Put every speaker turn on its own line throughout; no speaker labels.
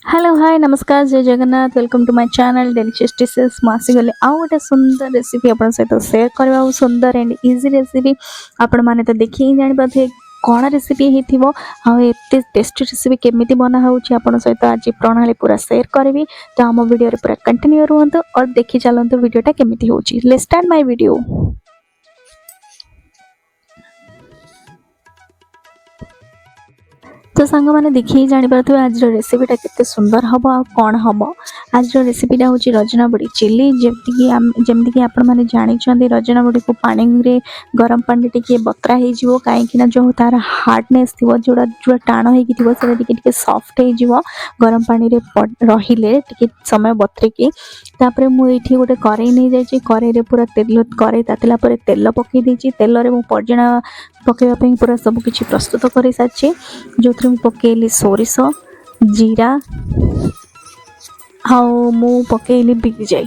Hello, ହାଏ, ନମସ୍କାର, ଜୟ Jagannath. Welcome to my channel Delicious Dishes. ମୁଁ ଆସିଗଲି ଆଉ ଗୋଟେ ସୁନ୍ଦର ରେସିପି ଆପଣଙ୍କ ସହିତ ସେୟାର କରିବାକୁ। ସୁନ୍ଦର ଆଣ୍ଡ ଇଜି ରେସିପି। ଆପଣମାନେ ତ ଦେଖି ହିଁ ଜାଣିପାରୁଥିବେ କ'ଣ ରେସିପି ହେଇଥିବ ଆଉ ଏତେ ଟେଷ୍ଟି ରେସିପି କେମିତି ବନା ହେଉଛି। ଆପଣଙ୍କ ସହିତ ଆଜି ପ୍ରଣାଳୀ ପୁରା ସେୟାର କରିବି, ତ ଆମ ଭିଡ଼ିଓରେ ପୁରା କଣ୍ଟିନ୍ୟୁ ରୁହନ୍ତୁ और ଦେଖି ଚାଲନ୍ତୁ ଭିଡ଼ିଓଟା କେମିତି ହେଉଛି। Let's start my video. ତ ସାଙ୍ଗମାନେ, ଦେଖି ହିଁ ଜାଣିପାରୁଥିବେ ଆଜିର ରେସିପିଟା କେତେ ସୁନ୍ଦର ହେବ ଆଉ କ'ଣ ହେବ। ଆଜିର ରେସିପିଟା ହେଉଛି ରଜନା ବଡ଼ି ଚିଲି। ଯେମିତିକି ଆପଣମାନେ ଜାଣିଛନ୍ତି, ରଜନା ବଡ଼ିକୁ ପାଣିରେ, ଗରମ ପାଣିରେ ଟିକେ ବତରା ହେଇଯିବ, କାହିଁକିନା ଯେଉଁ ତାର ହାର୍ଡ଼ନେସ୍ ଥିବ, ଯେଉଁଟା ଯେଉଁଟା ଟାଣ ହେଇକି ଥିବ, ସେଇଟା ଟିକେ ଟିକେ ସଫ୍ଟ ହେଇଯିବ ଗରମ ପାଣିରେ ରହିଲେ ଟିକେ ସମୟ ବତରିକି। ତାପରେ ମୁଁ ଏଇଠି ଗୋଟେ କରେଇ ନେଇଯାଇଛି। କରେଇରେ ପୁରା ତେଲ, କରେଇ ତାତିଲା ପରେ ତେଲ ପକାଇ ଦେଇଛି। ତେଲରେ ମୁଁ ପଜଣା ପକାଇବା ପାଇଁ ପୁରା ସବୁ କିଛି ପ୍ରସ୍ତୁତ କରିସାରିଛି, ଯେଉଁଥିରେ ମୁଁ ପକାଇଲି ସୋରିଷ, ଜିରା ଆଉ ମୁଁ ପକାଇଲି ବିରି ଜାଇ।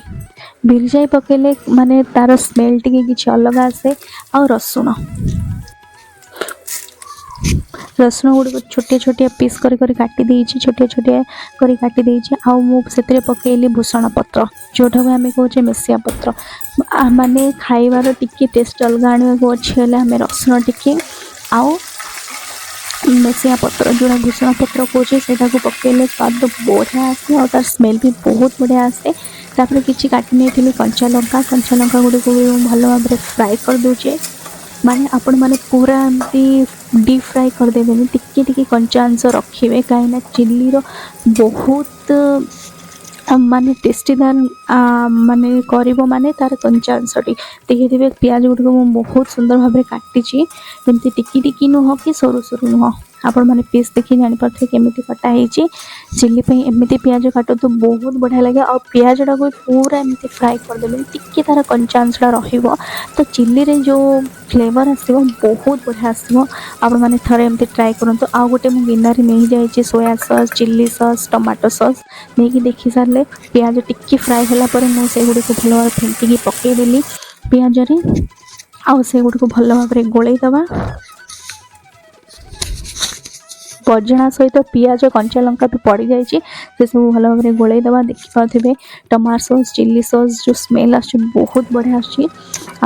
ବିରି ଜାଇ ପକାଇଲେ ମାନେ ତାର ସ୍ମେଲ୍ ଟିକେ କିଛି ଅଲଗା ଆସେ। ଆଉ ରସୁଣ, ରସୁଣ ଗୁଡ଼ିକୁ ଛୋଟିଆ ଛୋଟିଆ ପିସ୍ କରି କରି କାଟି ଦେଇଛି, ଛୋଟିଆ ଛୋଟିଆ କରି କାଟି ଦେଇଛି। ଆଉ ମୁଁ ସେଥିରେ ପକାଇଲି ଭୂଷଣ ପତ୍ର, ଯେଉଁଟାକୁ ଆମେ କହୁଛେ ମେସିଆ ପତ୍ର। ମାନେ ଖାଇବାର ଟିକେ ଟେଷ୍ଟ ଅଲଗା ଆଣିବାକୁ ଅଛି ହେଲେ ଆମେ ରସୁଣ ଟିକେ ଆଉ ମେସିଆ ପତ୍ର, ଯେଉଁଟା ଭୂଷଣ ପତ୍ର କହୁଛେ, ସେଇଟାକୁ ପକାଇଲେ ସ୍ୱାଦ ବଢ଼ିଆ ଆସେ ଆଉ ତାର ସ୍ମେଲ୍ ବି ବହୁତ ବଢ଼ିଆ ଆସେ। ତାପରେ କିଛି କାଟି ନେଇଥିଲି କଞ୍ଚା ଲଙ୍କା। କଞ୍ଚା ଲଙ୍କା ଗୁଡ଼ିକୁ ବି ମୁଁ ଭଲ ଭାବରେ ଫ୍ରାଏ କରିଦେଉଛି। ମାନେ ଆପଣମାନେ ପୁରା ଏମିତି ଡିପ୍ ଫ୍ରାଏ କରିଦେବେନି, ଟିକେ ଟିକେ କଞ୍ଚା ଅଂଶ ରଖିବେ, କାହିଁକିନା ଚିଲିର ବହୁତ ମାନେ ଟେଷ୍ଟିଦାର ମାନେ କରିବ ମାନେ ତାର କଞ୍ଚା ଅଂଶଟି। ଦେଖିଥିବେ, ପିଆଜ ଗୁଡ଼ିକୁ ମୁଁ ବହୁତ ସୁନ୍ଦର ଭାବରେ କାଟିଛି। ଏମିତି ଟିକି ଟିକି ନୁହଁ କି ସରୁ ସରୁ ନୁହଁ। ଆପଣମାନେ ପିସ୍ ଦେଖି ଜାଣିପାରୁଥିବେ କେମିତି କଟା ହେଇଛି। ଚିଲି ପାଇଁ ଏମିତି ପିଆଜ କାଟନ୍ତୁ, ବହୁତ ବଢ଼ିଆ ଲାଗେ। ଆଉ ପିଆଜଟାକୁ ପୁରା ଏମିତି ଫ୍ରାଏ କରିଦେବେନି, ଟିକେ ତାର କଞ୍ଚା ଅଂଶଟା ରହିବ, ତ ଚିଲିରେ ଯେଉଁ ଫ୍ଲେଭର୍ ଆସିବ ବହୁତ ବଢ଼ିଆ ଆସିବ। ଆପଣମାନେ ଥରେ ଏମିତି ଟ୍ରାଏ କରନ୍ତୁ। ଆଉ ଗୋଟେ ମୁଁ ଗିନାରେ ନେଇଯାଇଛି soya sauce, chilli sauce, tomato sauce ନେଇକି ଦେଖି ସାରିଲେ, ପିଆଜ ଟିକେ ଫ୍ରାଏ ହେଲା ପରେ ମୁଁ ସେଗୁଡ଼ିକୁ ଭଲ ଭାବରେ ଫେଣ୍ଟିକି ପକାଇଦେଲି ପିଆଜରେ ଆଉ ସେଗୁଡ଼ିକୁ ଭଲ ଭାବରେ ଗୋଳେଇ ଦେବା। ପଜଣା ସହିତ ପିଆଜ, କଞ୍ଚା ଲଙ୍କା ବି ପଡ଼ିଯାଇଛି, ସେସବୁ ଭଲ ଭାବରେ ଗୋଳେଇ ଦେବା। ଦେଖିପାରୁଥିବେ, ଟମାଟୋ ସସ୍, ଚିଲି ସସ୍ ଯେଉଁ ସ୍ମେଲ୍ ଆସୁଛି, ବହୁତ ବଢ଼ିଆ ଆସୁଛି।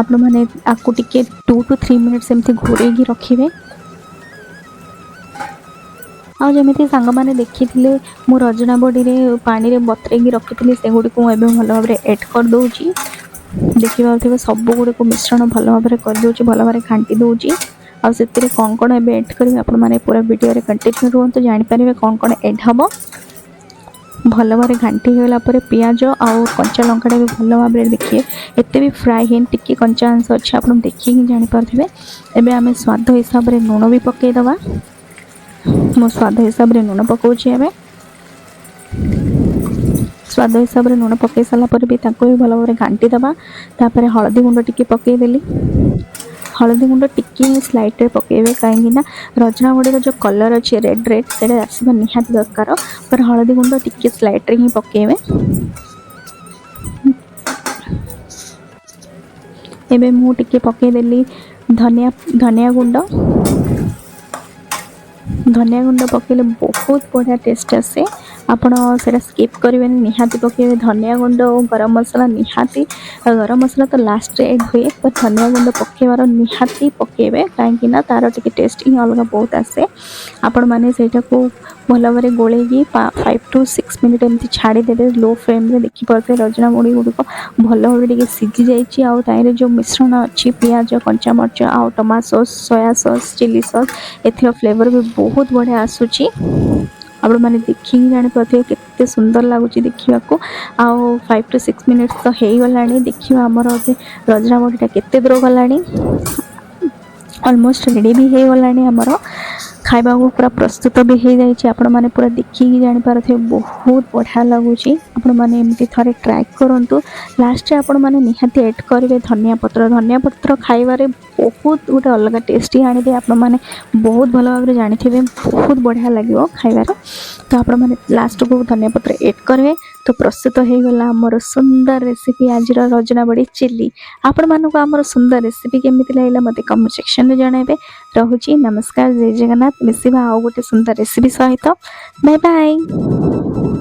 ଆପଣମାନେ ଆକୁ ଟିକେ 2 ଟୁ 3 ମିନିଟ୍ସ ଏମିତି ଘୋଡ଼େଇକି ରଖିବେ। ଆଉ ଯେମିତି ସାଙ୍ଗମାନେ ଦେଖିଥିଲେ, ମୁଁ ରଜନା ବଡ଼ିରେ ପାଣିରେ ବତରେଇକି ରଖିଥିଲି, ସେଗୁଡ଼ିକୁ ମୁଁ ଏବେ ଭଲ ଭାବରେ ଏଡ଼୍ କରିଦେଉଛି। ଦେଖିପାରୁଥିବେ, ସବୁ ଗୁଡ଼ିକୁ ମିଶ୍ରଣ ଭଲ ଭାବରେ କରିଦେଉଛି, ଭଲ ଭାବରେ ଘାଣ୍ଟି ଦେଉଛି। ଆଉ ସେଥିରେ କ'ଣ କ'ଣ ଏବେ ଏଡ଼୍ କରିବେ, ଆପଣମାନେ ପୁରା ଭିଡ଼ିଓରେ କଣ୍ଟିନ୍ୟୁ ରୁହନ୍ତୁ, ଜାଣିପାରିବେ କ'ଣ କ'ଣ ଏଡ଼୍ ହେବ। ଭଲ ଭାବରେ ଘାଣ୍ଟି ହେଇଗଲା ପରେ ପିଆଜ ଆଉ କଞ୍ଚା ଲଙ୍କାଟା ବି ଭଲ ଭାବରେ ଦେଖିବେ, ଏତେ ବି ଫ୍ରାଏ ହେଇନି, ଟିକେ କଞ୍ଚା ଅଂଶ ଅଛି, ଆପଣ ଦେଖିକି ଜାଣିପାରୁଥିବେ। ଏବେ ଆମେ ସ୍ୱାଦ ହିସାବରେ ଲୁଣ ବି ପକାଇଦେବା। ମୁଁ ସ୍ୱାଦ ହିସାବରେ ଲୁଣ ପକାଉଛି ଏବେ। ସ୍ୱାଦ ହିସାବରେ ଲୁଣ ପକାଇ ସାରିଲା ପରେ ବି ତାକୁ ବି ଭଲ ଭାବରେ ଘାଣ୍ଟି ଦେବା। ତାପରେ ହଳଦୀ ଗୁଣ୍ଡ ଟିକେ ପକାଇଦେଲି। ହଳଦୀ ଗୁଣ୍ଡ ଟିକେ ସ୍ଲାଇଟ୍ରେ ପକାଇବେ, କାହିଁକି ନା ରଜନା ବଡ଼ିର ଯେଉଁ କଲର୍ ଅଛି, ରେଡ଼୍ ରେଡ଼୍, ସେଇଟା ଆସିବା ନିହାତି ଦରକାର। ପରେ ହଳଦୀ ଗୁଣ୍ଡ ଟିକେ ସ୍ଲାଇଟ୍ରେ ହିଁ ପକାଇବେ। ଏବେ ମୁଁ ଟିକେ ପକାଇଦେଲି ଧନିଆ ଧନିଆ ଗୁଣ୍ଡ। ଧନିଆ ଗୁଣ୍ଡ ପକାଇଲେ ବହୁତ ବଢ଼ିଆ ଟେଷ୍ଟ ଆସେ। ଆପଣ ସେଇଟା ସ୍କିପ୍ କରିବେନି, ନିହାତି ପକାଇବେ ଧନିଆ ଗୁଣ୍ଡ ଓ ଗରମ ମସଲା ନିହାତି। ଗରମ ମସଲା ତ ଲାଷ୍ଟରେ ଏଡ଼୍ ହୁଏ, ବଟ୍ ଧନିଆ ଗୁଣ୍ଡ ପକାଇବାର ନିହାତି ପକାଇବେ, କାହିଁକି ନା ତା'ର ଟିକେ ଟେଷ୍ଟ ହିଁ ଅଲଗା ବହୁତ ଆସେ। ଆପଣମାନେ ସେଇଟାକୁ ଭଲ ଭାବରେ ଗୋଳେଇକି 5 ଟୁ 6 ମିନିଟ୍ ଏମିତି ଛାଡ଼ିଦେବେ ଲୋ ଫ୍ଲେମ୍ରେ। ଦେଖିପାରୁଥିବେ, ରଜନା ବଡ଼ି ଗୁଡ଼ିକ ଭଲ ଭାବରେ ଟିକେ ସିଝି ଯାଇଛି ଆଉ ତାହିଁରେ ଯେଉଁ ମିଶ୍ରଣ ଅଛି, ପିଆଜ, କଞ୍ଚାମରିଚ ଆଉ tomato sauce, soya sauce, chilli sauce, ଏଥିର ଫ୍ଲେଭର୍ ବି ବହୁତ ବଢ଼ିଆ ଆସୁଛି। ଆପଣମାନେ ଦେଖିକି ଜାଣିପାରୁଥିବେ କେତେ ସୁନ୍ଦର ଲାଗୁଛି ଦେଖିବାକୁ। ଆଉ 5 ଟୁ 6 ମିନିଟ୍ସ ତ ହେଇଗଲାଣି। ଦେଖିବା ଆମର ଏବେ ରଜନା ବଡ଼ିଟା କେତେ ଦୂର ଗଲାଣି। ଅଲମୋଷ୍ଟ ରେଡ଼ି ବି ହେଇଗଲାଣି, ଆମର ଖାଇବାକୁ ପୁରା ପ୍ରସ୍ତୁତ ବି ହେଇଯାଇଛି। ଆପଣମାନେ ପୁରା ଦେଖିକି ଜାଣିପାରୁଥିବେ, ବହୁତ ବଢ଼ିଆ ଲାଗୁଛି। ଆପଣମାନେ ଏମିତି ଥରେ ଟ୍ରାଏ କରନ୍ତୁ। ଲାଷ୍ଟରେ ଆପଣମାନେ ନିହାତି ଏଡ଼୍ କରିବେ ଧନିଆ ପତ୍ର। ଧନିଆ ପତ୍ର ଖାଇବାରେ ବହୁତ ଗୋଟେ ଅଲଗା ଟେଷ୍ଟ ହିଁ ଆଣିଦିଏ। ଆପଣମାନେ ବହୁତ ଭଲ ଭାବରେ ଜାଣିଥିବେ, ବହୁତ ବଢ଼ିଆ ଲାଗିବ ଖାଇବାରେ। ତ ଆପଣମାନେ ଲାଷ୍ଟକୁ ଧନିଆ ପତ୍ର ଏଡ଼୍ କରିବେ। ତ ପ୍ରସ୍ତୁତ ହେଇଗଲା ଆମର ସୁନ୍ଦର ରେସିପି, ଆଜିର ରଜନା ବଡ଼ି ଚିଲି। ଆପଣମାନଙ୍କୁ ଆମର ସୁନ୍ଦର ରେସିପି କେମିତି ଲାଗିଲା, ମୋତେ କମେଣ୍ଟ ସେକ୍ସନରେ ଜଣାଇବେ। ରହୁଛି, ନମସ୍କାର, ଜୟ ଜଗନ୍ନାଥ। ମିଶିବା ଆଉ ଗୋଟେ ସୁନ୍ଦର ରେସିପି ସହିତ। Bye bye.